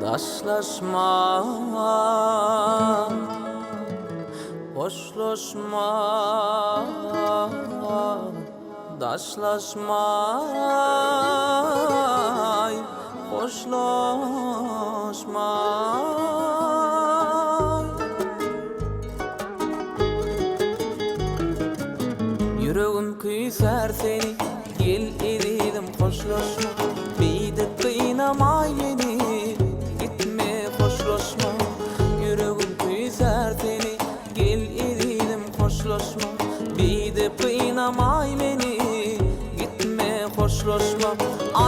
Daşlaşma, hoşlaşma, Daşlaşmaý, hoşlaşmaý. Ýüregim küýsär seni, gel ezizim hoşlaşma, Beýdip gynamaý meni, gitme hoşlaşma. Ýüregim küýsär seni, gel ezizim hoşlaşma, Beýdip gynamaý meni, gitme hoşlaşma.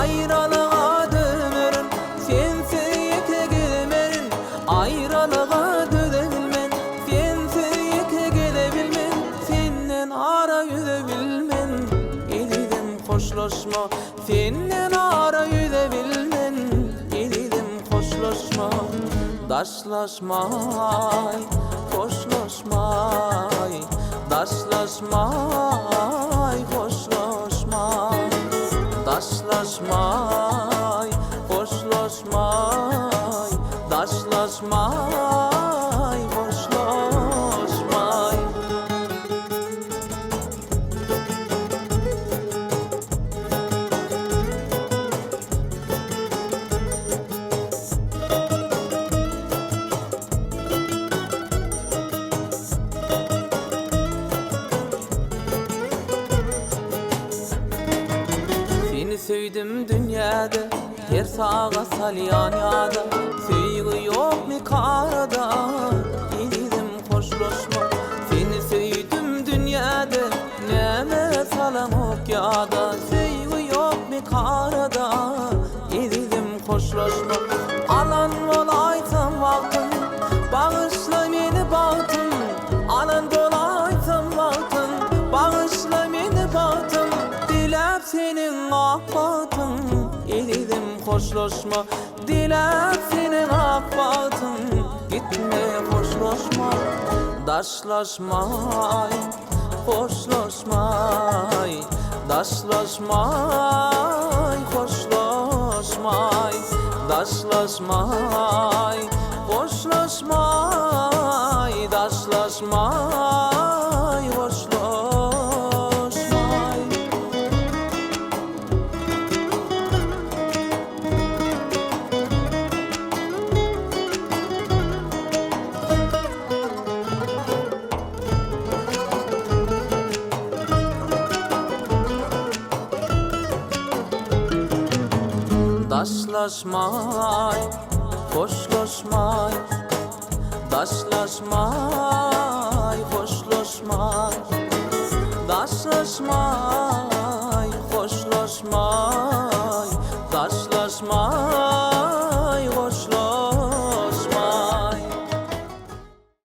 Aýralyga dönerin, sensiz ýeke gezmerin, Aýralyga dözebilmen, sensiz ýeke gezebilmen, Senden ara ýüzebilmen, ezizim hoşlaşma, Senden ara ýüzebilmen, ezizim hoşlaşma. Daşlaşmaý, hoşlaşmaý, Daşlaşmaý, hoşlaşmaý. Daşlaşmaý, hoşlaşmaý, Daşlaşmaý, hoşlaşmaý. Seni söýdüm dünýäde, her saga salýan ýada, Söýgi ýokmy arada, ezizim hoşlaşma. Seni söýdüm dünýäde, näme salaňok ýada, Söýgi ýokmy arada, ezizim hoşlaşma. Alan bolaýsam wagtyn, bagyşla meni bagtym, Alan bolaýsam wagtyn, bagyşla meni bagtym, Diläp seniň ak bagtyň, ezizim hoşlaşma. Diläp seniň ak bagtyň, gitme hoşlaşma. Daşlaşmaý, hoşlaşmaý, Daşlaşmaý, hoşlaşmaý, Daşlaşmaý, hoşlaşmaý, Daşlaşmaý, hoşlaşmaý. Daşlaşmaý, hoşlaşmaý, Daşlaşmaý, hoşlaşmaý, Daşlaşmaý, hoşlaşmaý, Daşlaşmaý.